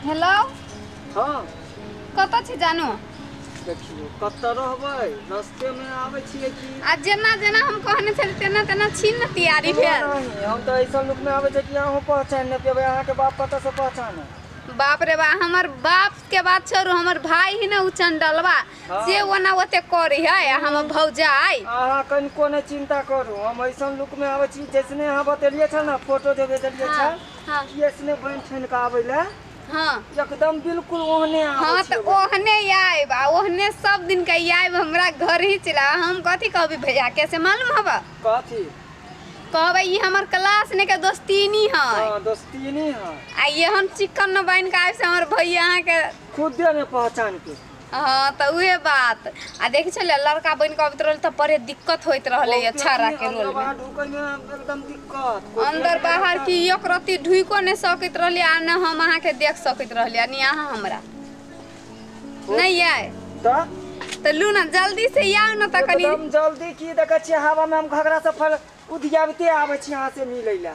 Hello. हाँ, कतऽ छी जानू? देखियो कतऽ रहबै, रस्ते में आबै छियै की। आ जेना जेना हम कहने छली तेना तेना छी ने तैयारी भेल। नहीं, हम तऽ ऐसा लुक में आबै छै कि अहूँ पहचान नहि पेबै। अहाँके बाप कतऽ से पहचान? बाप रे बा, हमर बाप के बात छोड़ू, हमर भाई ही ने उ चंडलवा। हाँ। से ओना ओते करी है आ हमर भौजाई। अहाँ कनिको नहि चिंता करू, हम ऐसन लुक में आबै छी जैसने अहाँ बतेलियै छल ने, फोटो जे भेजलियै हाँ, छल हाँ। कि ऐसने बनि ठनि कऽ आबै लए। हाँ, एकदम बिल्कुल ओहने आबै हाँ, छियै। तो ओहने आयब आ ओहने सब दिन के आयब, हमरा घर ही चला। हम कथी कहबी भैया कैसे मालूम हबा? कथी कहबै ई हमर क्लास ने के दोस्तीनी है। हाँ, दोस्तीनी है। आ ये हम चिकन न बन के आयब से हमर भैया अहाँ के खुदे ने पहचान के। हाँ, तो उहे बात। आ देखै छलियै लड़का बनि के अबैत रहल तऽ बड़े दिक्कत होइत रहलै बहुते छाड़ा आदमी के अंदर रोल में। बाहर ढुकै में एकदम दिक्कत। अंदर बाहर की एक रत्ती ढुको नहीं सकैत रहलियै आ न हम अहाँ के देख सकैत रहलियै आ न अहाँ हमरा। नहीं आए तऽ तऽ लू ना जल्दी से आउ ना तऽ कनी एकदम जल्दी की देखै छियै हवा में हम घघरा से फल उधियाबते आबै छी अहाँ से मिलै लए।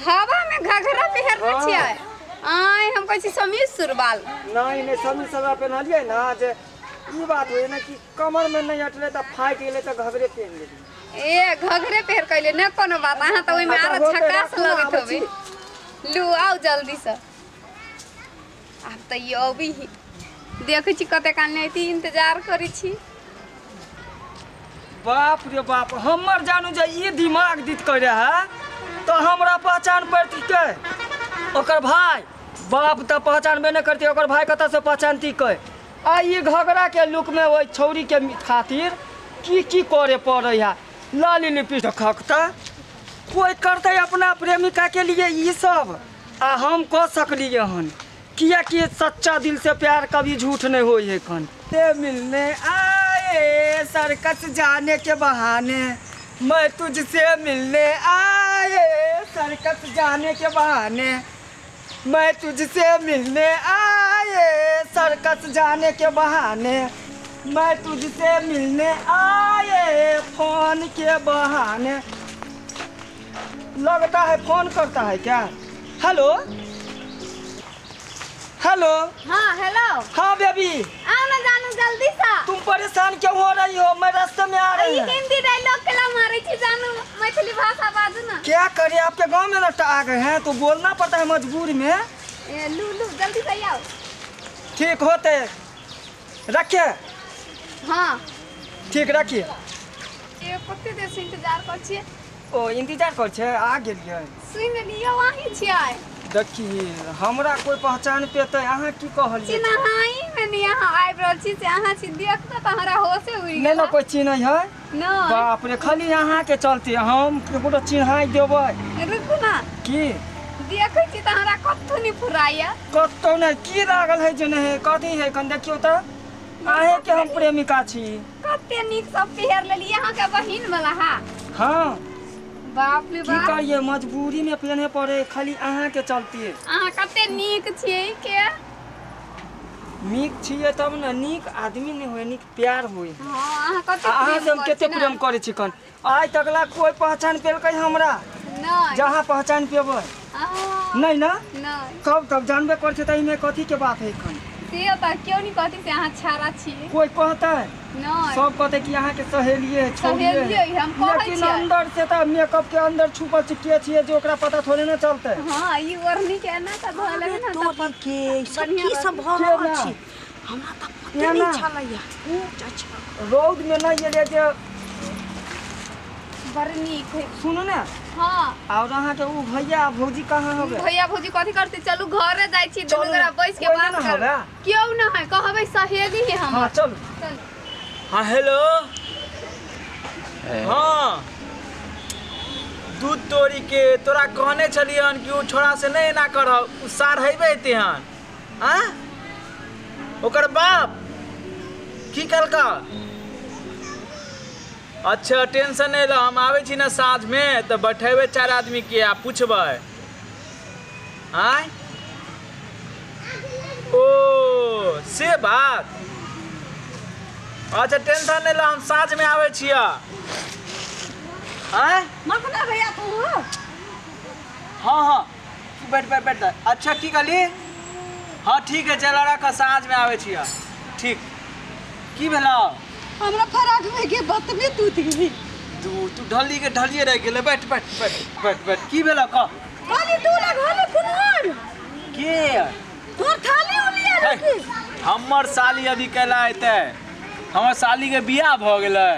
हवा में घघरा पहिरने हाँ। छियै? आय हम कहै छी समीर सुरवाल। नहीं नहीं, समीर सलवार पहनलियै ना, जे ई बात होय ना कि कमर में नहीं अटले तऽ फाटि गेलै तऽ घघरे पहन लेलियै। ए घघरे पहिर कैले न कोनो बात, अहाँ तऽ ओहिमे अच्छा, आरो होतै, झकास राखू ना, लगैत आबै होबै। छी। लू आउ जल्दी से। आब तऽ ई अबी ही देखै छी कते काल नहि अयती, इंतजार करै छी। बाप रे बाप, हमर जानू जे ई दिमाग दित करे है तऽ हमरा पहचान पड़ती के? ओकर भाई बाप तऽ पहचानबे नहि करती, ओकर भाई कतऽ से पहचानती के? आ ई घघरा के लुक में ओहि छौरी के खातिर की की करे पड़ै है। लाली लिपि खकता कोई करतै अपना प्रेमिका के लिए ई सब, आ हम कऽ सकलियै हन कियाकि सच्चा दिल से प्यार कभी झूठ नहीं होई है। खन ते मिलने आए सर्कस जाने के बहाने, मैं तुझसे मिलने आए सर्कस जाने के बहाने, मैं तुझसे मिलने आए सर्कस जाने के बहाने, मैं तुझसे मिलने आए फोन के बहाने। लगता है फोन करता है क्या? Hello hello. हाँ हेलो। हाँ बेबी, आओ ना जानू जल्दी से। तुम परेशान क्यों हो रही हो? मैं रास्ते में आ रही ई हूँ। हिंदी डायलॉग केला मारै छी जानू, मैथिली भाषा बाजू ना। क्या करें, आपके गांव में ना आ गए हैं तो बोलना पड़ता है मजबूरी में। ए लू लू जल्दी से आओ। ठीक होते, रखिए। हाँ ठीक रखिए। ए कते देर से इंतजार कर छियै। ओ इंतजार कर छे, आ गेलियै। सुनि लियौ अहीं छियै। देखी हमरा कोई पहचान पेतै? अहाँ की कहलियै? चिन्हाई में नहीं अहाँ आबि रहल छी से अहाँ छी देख कऽ तऽ हमरा होशे उड़ि नहीं गेल। ना कोई चिन्है है? नहि। बाप रे, खाली अहाँ के चलते हम केकरो चिन्हाई देबै। रुकू ना, की देखै छी तऽ हमरा कतौ नहि फुराइया। कतौ नहि की लागल है जे नहि कथी है कन देखियौ तऽ। अहें के हम प्रेमिका छी। कते नीक सब पहिर लेलियै अहाँके बहिन वाला। हा हाँ, बाप रे की बाप, करिए मजबूरी में पहने पड़े खाली अहाँ के चलते। अहाँ कते नीक छियै के। नीक छियै तब ने, नीक आदमी नहीं होय, नीक प्यार होय। हाँ, अहाँ कते आ अहाँ से हम प्रेम कते करै छी प्रेम करै छी कन। आइ तकला कोई पहचान पेलकै हमरा? नहि। जहाँ पहचान पेबै अहाँ नहीं ना, नहि। कब तब जानबे करै छै तऽ एहिमे कथी के बात है कन? से तऽ केओ नहि कहती से अहाँ छाड़ा छियै। कोई कहतै? नहि। सब कहतै कि अहाँ के सहेलिये है, छौड़िये सहेलिये है, हम कहै लेकिन छियै। अंदर से तऽ मेकअप के अंदर छुपल छै के छियै जे ओकरा पता थोड़े ना चलतै। हाँ, ई ओढ़नी के एना तऽ धऽ लेबै ने तऽ तोरी के ई सब बढ़िआँ की सब भऽ के रहल ना? छै? हमरा तऽ पते के नहि ना? छलैया। अच्छा रौद में नहीं एलियै जे बड़ नीक है। सुनू ने। हाँ। और अहाँ के उ भैया आ भौजी कहाँ हवे? भैया भौजी कथी करते? चलू घरे जाइ छी, दुनू चलू गोरा ना, बैस के कोई बात ना करब। हवे? केओ न है, कहबै सहेली है हमर। हाँ चलू। चलू। हाँ हेलो। हाँ दूध तोरी के तोरा कहने छलियन कि उ छोड़ा से नहीं एना करब, उ सार हेबे एते हन। आँ ओकर बाप की कहलका? अच्छा टेंशन नहीं ल, हम आबै छी ना साँझ में तऽ बैठेबै चारि आदमी के आ पुछबै। आँय ओ से बात। अच्छा टेंशन नहीं ल, हम साँझ में आबै छियै। आँय मखना भैया तू हो? हाँ हाँ बैठ बैठ बैठ। अच्छा की कहली? हाँ ठीक है चल रख, साँझ में आवे छियै। ठीक की भेलौ? हमरा फराक में के बतमे टूट गेली। तू तू ढली के ढलिए रह गेलै। बैठ बैठ बैठ बैठ बैठ। की भेलौ कह? कहली तू लगल कुनर के तोर थाली उलिया रखी। हमर साली अभी कैला एतै, हमर साली के बियाह भ गेलै।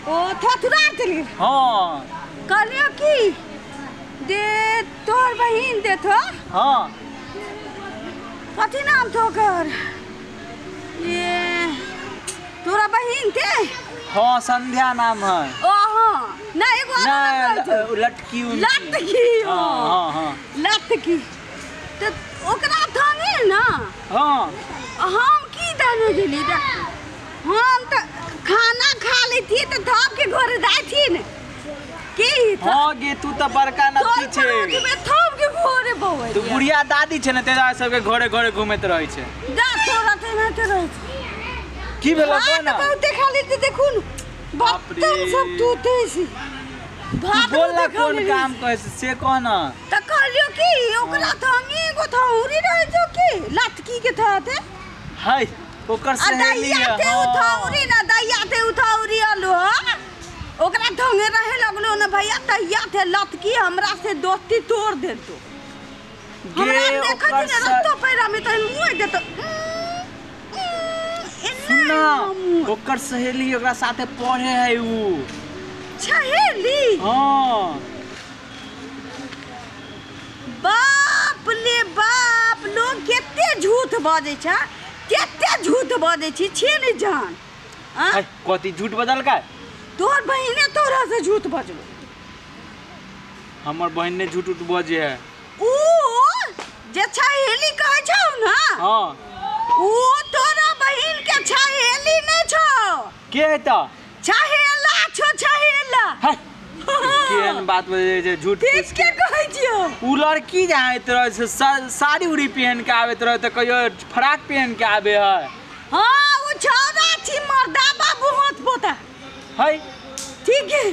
ओ थथुरा चलि गेल। हाँ कहलियो की दे तोर बहिन देथो। हाँ कथी नाम थो ओकर? ये तोरा बहिन थे? हाँ संध्या नाम है। ओ हाँ ना एगो ना लटकी लटकी। हाँ हाँ हाँ लटकी तो ओकरा थाने ना। हाँ हम की दाने गेली हम तो खाना खा लेती तो धाप के घर जाय थी ने की। हाँ गे तू तो बड़का नथी छे, थप के घरे बौए तू बुढ़िया दादी छे ने तेरा सबके घरे घरे घुमैत रहै छे। जा तोरा ते ना ते रहै छे। की भेलो कह ना? बहुते खाली ते देखू न बर्तन सब टूटे छी। तू बोल ना कोन काम कहै छे से कह ना। त कहलियो की ओकरा थंगी एगो थौरी रहै छौ की लटकी के थाते है ओकर सहेली है। दैया ते उथौरी ना दैया ते उथौरी आलो ओकरा ढंगे रहे लगलो ना भैया तैया थे लटकी हमरा से दोस्ती तोड़ देतो। हमरा देखत ने रस्तो पैरा में त मुँह देतो। ना ओकर सहेली ओकरा साथे पढ़े है उ सहेली। हाँ बाप ले बाप लोग केते झूठ बजै छै, केते झूठ बजै छी छे नै जान। हां कथी झूठ बजलकै? तोर बहिने तोरा से झूठ बजलो। हमर बहिन ने झूठ उठ बजे है। ऊ जे सहेली कहै छौ ना। हां ऊ तोरा बहिन के सहेली नै छौ। के है त? सहेला छौ सहेला। है केहन बात बजे जे झूठ ठीक के कहै छियौ? ऊ लड़की जाइत रहै छै साड़ी उड़ी पहन के आबैत रहै त कहियो फ्राक पहन के आबे है। हां ऊ छौड़ा छी मर्दा बाबू हाथ पोता है। ठीक है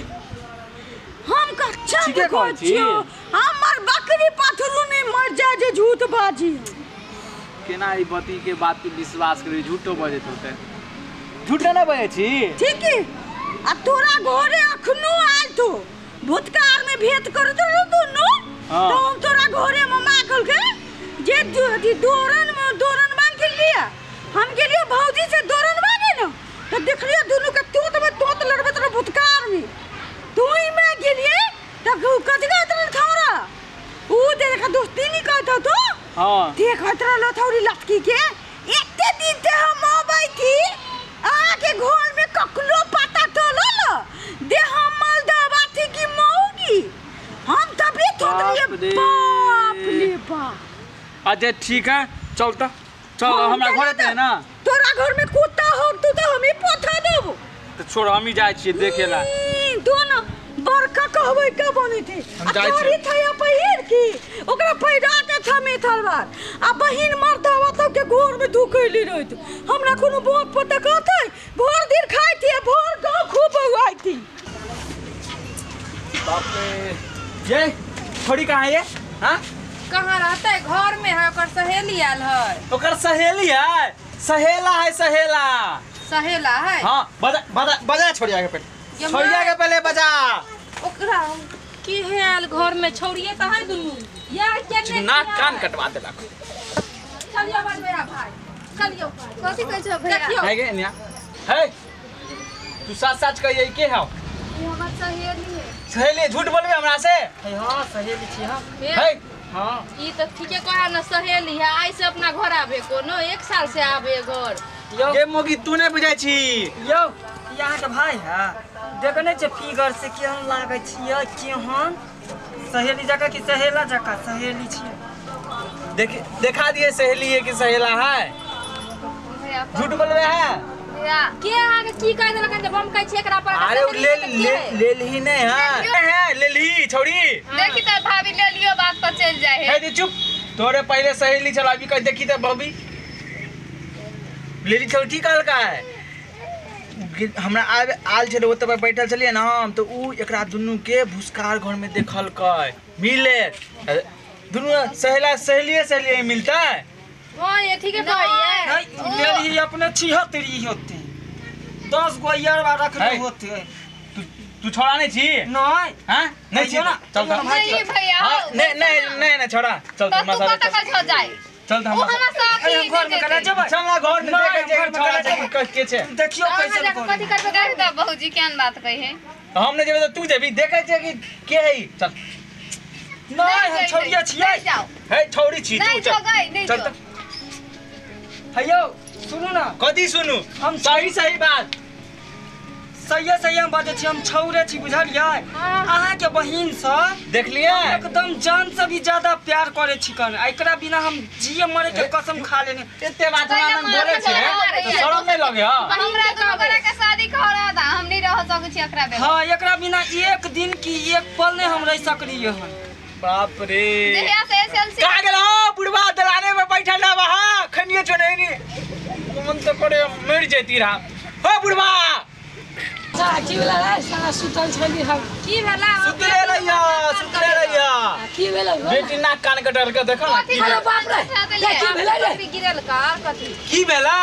हम कच्चा कहै छियौ हमर बकरी पथरू नहीं मर जाय जे झूठ बाजी। केना ई बती के बात पे विश्वास करी? झूठो बजैत होतै। झूठो ना बजै छी। ठीक है आ तोरा घरे अखनो आयल तो भूतकाल में भेंट करत रहो दुनू। हाँ। तो हम तोरा घरे में मां कहलकै जे दोरन में दोरन मांग के लिया हम गेलियो भौजी से दोरन मांगे न तो देखलियो दुनू के तोत में तोत लड़बत रहो भूतकाल में। तू ही में गेलिए त कजगा तरन थारा ऊ देखा दोस्ती नहीं कहत तो। हां देखत रहलो थौरी लटकी के एते दिन ते हम आबै थी अहाँ के घर में ककलो पता चलल दे हम मलदवा थी कि मौगी हम तभी थोतलिए। बाप रे बाप। अच्छा ठीक है चल त चल हमरा घरे ते ना। तोरा घर में कुत्ता हो तू तो हम ही पोथा देबो। त छोड़ हम ही जाय छियै देखेला। दोनों बड़का कहबै के बनै थी हम जाय छियै। तोरी थया पहिर की ओकरा पहिरा के थमे थलवार आ बहिन मर्दावा सब के गोर में धुकैली रहत। हमरा कोनो बाप पता कहतै भोर दिन खाइ थी भोर गाँव खूब बौआइ थी। बाप रे ये छोड़ी कहाँ है ये? हां कहाँ रहतै? घर में है ओकर सहेली आयल है। ओकर सहेली है? सहेला है सहेला। सहेला है। हां बजा बजा बजा छोड़िया के पहले छोड़िया के पहले बजा। ओकरा की है आयल घर में छोड़िए त है दुनू या के नाक कान कटवा देलक। चलियो बात मेरा भाई चलियो। कथी कहै छौ भैया? है गे निया है तू सच सच कहिए के हौ? ई हमर सहेली है। सहेली झूठ बोलबे हमरा से? हां सहेली छी हम। है हां ई त ठीके कहा न सहेली है। आई से अपना घर आबे कोनो एक साल से आबे घर। गे मोगी तू नै बुझै छी। यौ ई अहाँ के भाई है? देखने छे फिगर से केहन लागै छियै केहन सहेली जकाँ कि सहेला जकाँ? सहेली छियै। देख देखा दिए सहेली है कि सहेला है? झूठ बोलबे है के अहाँ के की कह देलक जे बम कहै छी एकरा पर? अरे ले ले ले ली नहीं है है ले ली छोड़ी। देखी त भाभी ले लियो बात पर चल जाए है। है दे चुप तोरे पहले सहेली चल अभी कह देखी त भाभी ले ली छोटी कहलका है। हमरा आयल छलै ओतऽ पर बैठल छलियै ने हम तऽ उ एकरा दुनू के भुसकार घर में देखलकै मिले दुनू सहेला सहेलिए सहेलिए मिलतै। हां ये ठीक है भाई। नहीं ले रही अपने 76 होते 10 गो यार रखने होते। तू छोड़ा नहीं छी? नहीं। हां नहीं छी ना। चल तो नहीं भैया। नहीं नहीं नहीं नहीं छोड़ा चल तो मसाला कत हो जाए। चल तो हम घर में करा जेबै। चल ना घर में देखे छोड़ा छै के छै देखियो कैसे कथि करबे देख त भौजी केहन बात कहे है। हम नहीं जेबै त तू जेबी देखे छै कि के है। चल नहीं हम छोड़िया छियै। हे छोड़ी छी तू चल नहीं चल। हैयो सुनू ना। कथी सुनू? हम सही सही बात सही सही हम बाजै छी। हम छौरे छी बुझलियै। अहाँ के बहिन से देखलियै एकदम जान से भी ज्यादा प्यार करे छी कन। एकरा बिना हम जिए मरे के कसम खा लेने। एते बात हमरा मन बोले छै त शरम नहीं लगे? हमरा दुनू गोरा के शादी करा दा हम नहीं रह सकै छी एकरा बिना। हां एकरा बिना एक दिन की एक पल नहीं हम रह सकलियै हन। बाप रे जहिया से एसएलसी का गेल हो बुढ़वा दलाने में बैठल ना वहां खनिए चोने नी मन त करे मर जैती रहा। हो बुढ़वा की भेला रे साला सुतल छली हम। की भेला? सुतले रहिया सुतले रहिया। की भेला? बेटी नाक कान कटल के देखो ना। अरे बाप रे की भेला रे? गिरल का कथि की भेला?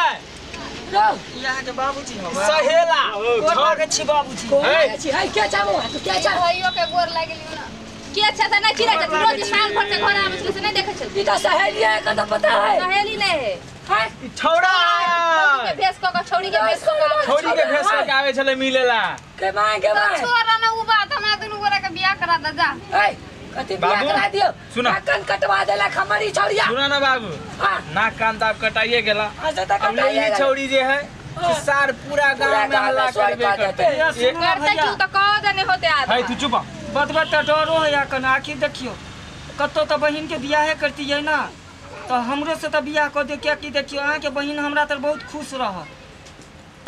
रो यहाँ के बाबूजी हो सहेला छोड़ के छी बाबूजी। हे छी हे के चाबो तू के चा भाइयो के गोर लागलियो ना के अच्छा से नहीं चिरा जात रोज साल भर से घर आबै छले से नहीं देखै छल। ई त सहेली है का त पता है। सहेली नहीं है। हां छौड़ा के भेस क के छौड़ी के भेस क छौड़ी के भेस क के आवे छले मिलेला के मां के मां छोरा ना उ बात हमरा दुनू गोरा के बियाह करा द जा। ए कथि बियाह करा दियो? कान कटवा देला खमरी छौड़िया। सुना ना बाबू। हां नाक कान त कटाइए गेला। अच्छा त कटाइए छौड़ी जे है सार पूरा गांव में हल्ला करबे करते। करते क्यों त कह देने होते आदमी। है तू चुप बतबा त डरो है या कन। आखिर देखियो कतौ त बहिन के बियाहे करती है ना तो हमरो से त बियाह क दे। क्या कि देखियो अहाँ के बहिन हमरा तर बहुत खुश रह।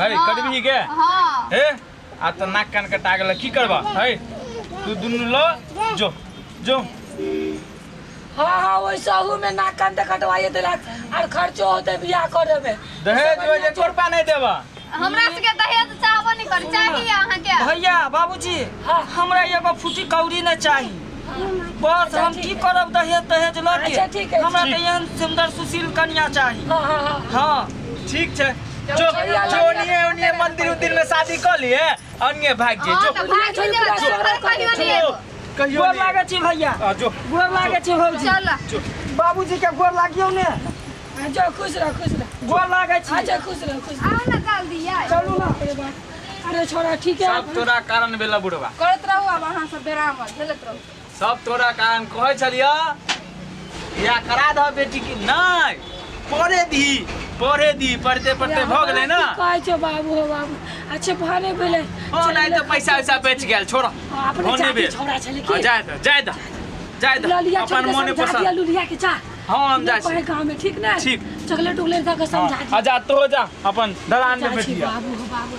है करबी के? हां हे आ त नाक कान कटा गेल की करबा? है तू दुनू ल जो जो। हां हां वैसा हूं में नाक कान त कटवाइए देलक और खर्चो होते बियाह करे में। दहेज में एक रुपया नहीं देबा हमरा सबके। दहेज चाहबो नहीं कर चाहिए अहाँ के। भैया बाबूजी हमरा एगो फूटी कौड़ी नहीं चाहिए बस। हम की करब दहेज दहेज ल के? हमरा त एहन सुंदर सुशील कन्या चाहिए। हां हां ठीक छै जो जो ओनिए ओनिए मंदिर उंदिर में शादी क लिए अन्य भाग जे जो कहियो गोर लागे छी भैया। जो गोर लागे छी भौजी। चल बाबूजी के गोर लागियो ने। जो खुश रह खुश रह। गोर लागे छी। अच्छा खुश रह खुश। आओ ना जल्दी आइ चलू ना। अरे छोरा ठीक है सब तोरा कारण भेला बुढ़वा। करत रहू अब अहाँ सब बेराम झेलत रहू। सब तोरा कारण कहै छलिया या करा दह बेटी की नहीं पढ़े दी पढ़े दी पढ़ते पढ़ते भ गेलै ना। कहै छौ बाबू हो बाबू अच्छे भने भेलै। हां नहीं त पैसा वैसा बेच गेल छोड़ा। अपने जाति छोड़ा छलै की? जाय द जाय द जाय द अपन मोने पसंद लुलिया के जा। हां हम जाय छी गांव में ठीक ना? ठीक चॉकलेट उकलेट द के समझा आ जा तो जा अपन दलान में बैठिया। बाबू हो बाबू।